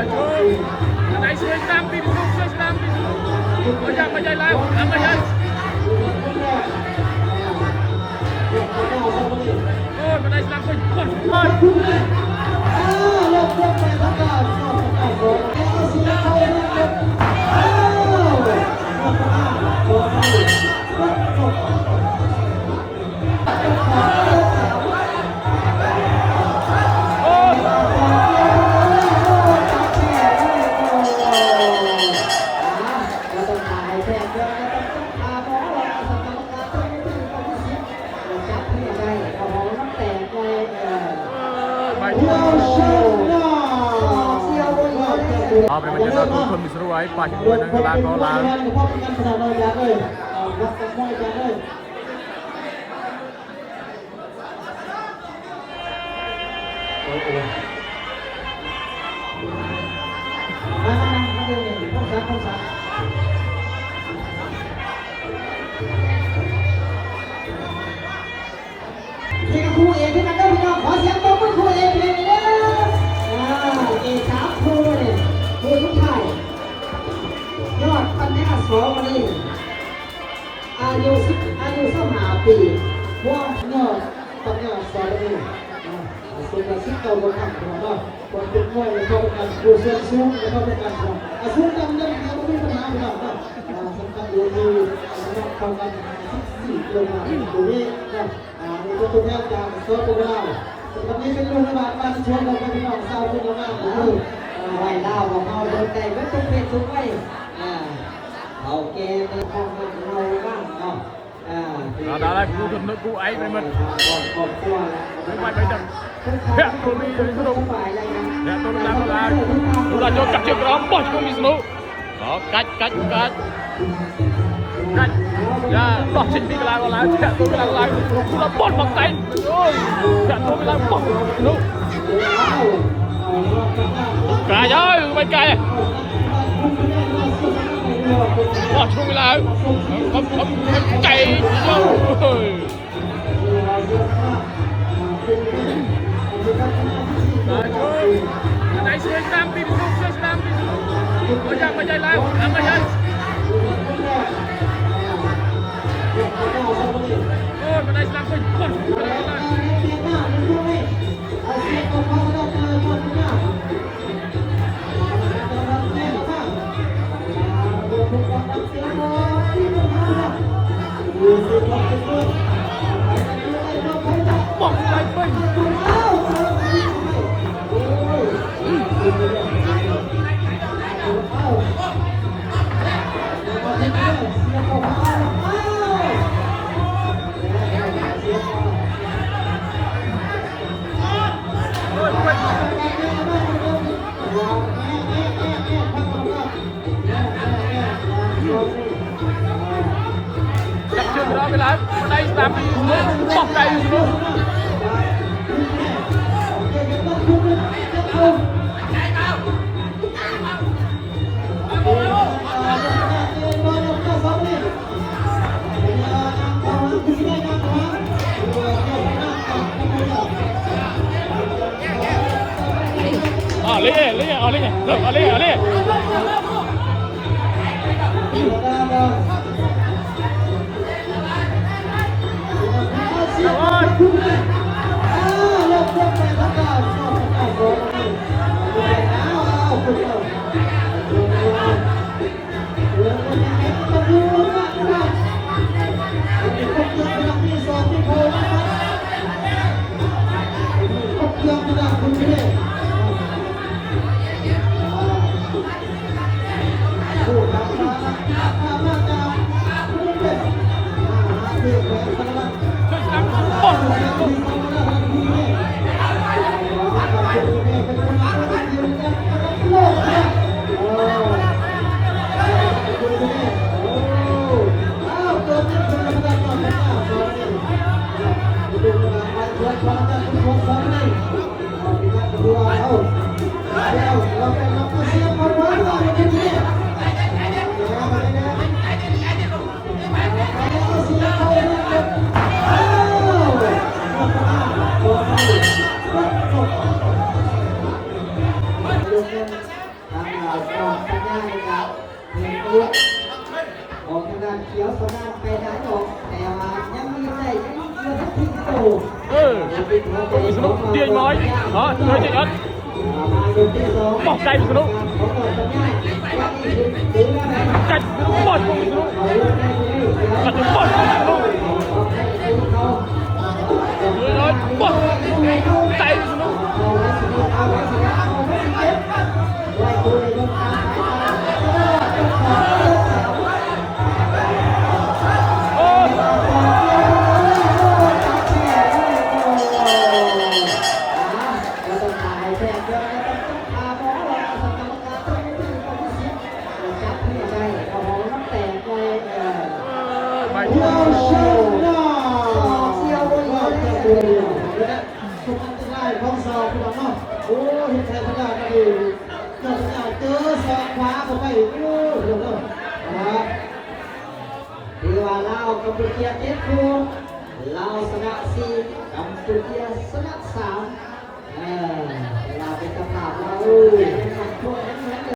Nice, nice, nice. ເອົາ ເປັນບັນຍາກາດທີ່ຄົນມີສະຫຼວຍ ປາກເຫັນດ້ວຍນະ ລາວກໍລາວ ມາ ມາ ມາ ມາເບິ່ງນີ້ ພວກສັດ ພວກສັດ ນີ້ກໍຄູ່ເອກຄືກັນເດີພີ່ນ້ອງ ຂໍສຽງຕົບມືຄູ່ເອກເລີຍເດີ ອ່າ ເອກສາມຄູ່ນີ້ ຄູ່ສຸດທ້າຍ ຍອດປັນຍາ ສອງ ມື້ນີ້ ອາຍຸສິບ ອາຍຸຊາວຫ້າປີ ຮ່ວມຍອດປັນຍາ ສອງ ມື້ນີ້ ອາ ອາຍຸສິບເກົ້າ ບໍ່ທັນພີ່ນ້ອງເນາະ ຄວາມເປັນມວຍເຂົ້າໄປກັນ ຜູ້ສ່ວນສູງເຂົ້າໄປກັນ ອາ ສູງຕ່ຳຍັງບໍ່ມີບັນຫາພີ່ນ້ອງເນາະ ອາ ສຳຄັນຢູ່ທີ່ເຂົ້າກັນ ສິບສີ່ ກິໂລກຣາມ ໂອເຄເນາະ. ອ່າ ມີຕົວແທນຈາກ ສປປ ລາວ ວັນນີ້ເປັນລຸງລະບາດ ບ້ານຊວນ ຂອງພີ່ນ້ອງຊາວຄົນລາວ ເອີ ໄວລາວຂອງເຮົາ ເດີນໄດ້ເບິດທຸກເພດທຸກໄວ ອ່າ ເຖົ້າແກ່ ເປັນຂອງເຮົາເນາະ ອ່າ ລາວ ລາວ ລາວ ກູຕົວ ກູໄອໄປໝົດ ຄອບຄົວ ໄປ ໄປ ໄປ ແພະ ຕົວນີ້ ຕົວນີ້ ແພະ ຕົວນີ້ ລາວ ລາວ ລາວ ຈັບເຊືອກລາວ ປອດ ຕົວນີ້ສະໂນ ອໍ ກັດ ກັດ ກັດ ກັດ ຢ່າ ຕ້ອງຊິດປີກະລາງອອນລາຍ ແທະຕົວກະລາງອອນລາຍ ລະບອນບັກໄກ ໂອ້ຍ ແທະຕົວກະລາງ ປອດ ລູກ ກາຍ ເອີຍ ໄປກາຍ ປອດ ຊ່ວງເວລາ ໄກ ໂອ້ຍ. ທາງອອກສັນຍານີ້ກໍຖືກຕົວະອອກທາງດ້ານຂຽວສຳນານໄປດ້ານອອກ ແຕ່ວ່າຍັງມີໄດ້ຍັງເກືອບທັນທີໂຕ ເອີ ວິສະນຸ ຕຽງນ້ອຍ ເນາະ ເອີ ເຈຍອອດ ມາເກມທີສອງ ບອກໄກວິສະນຸ ຂອງອອກສັນຍາ ໄກວິສະນຸ ບອກວິສະນຸ ປັດຈຸບັນວິສະນຸ ເອີ ບອກໄກວິສະນຸ ສະຫວັນຕະລາຍຂອງສອງ ພີ່ນ້ອງເນາະ ໂອ້ ເຮັດໃຫ້ພະເຈົ້າກໍດີ ເຈົ້າພະເຈົ້າເຈີສອກຂວາເຂົ້າໄປ ໂອ້ ພີ່ນ້ອງເນາະ ນະ ຖືວ່າລາວກັມປູເຈຍເຈັບຄູ່ ລາວຊະນະສີ່ ກັມປູເຈຍຊະນະສາມ ເອີ ເວລາເປັນເຈົ້າພາບລາວ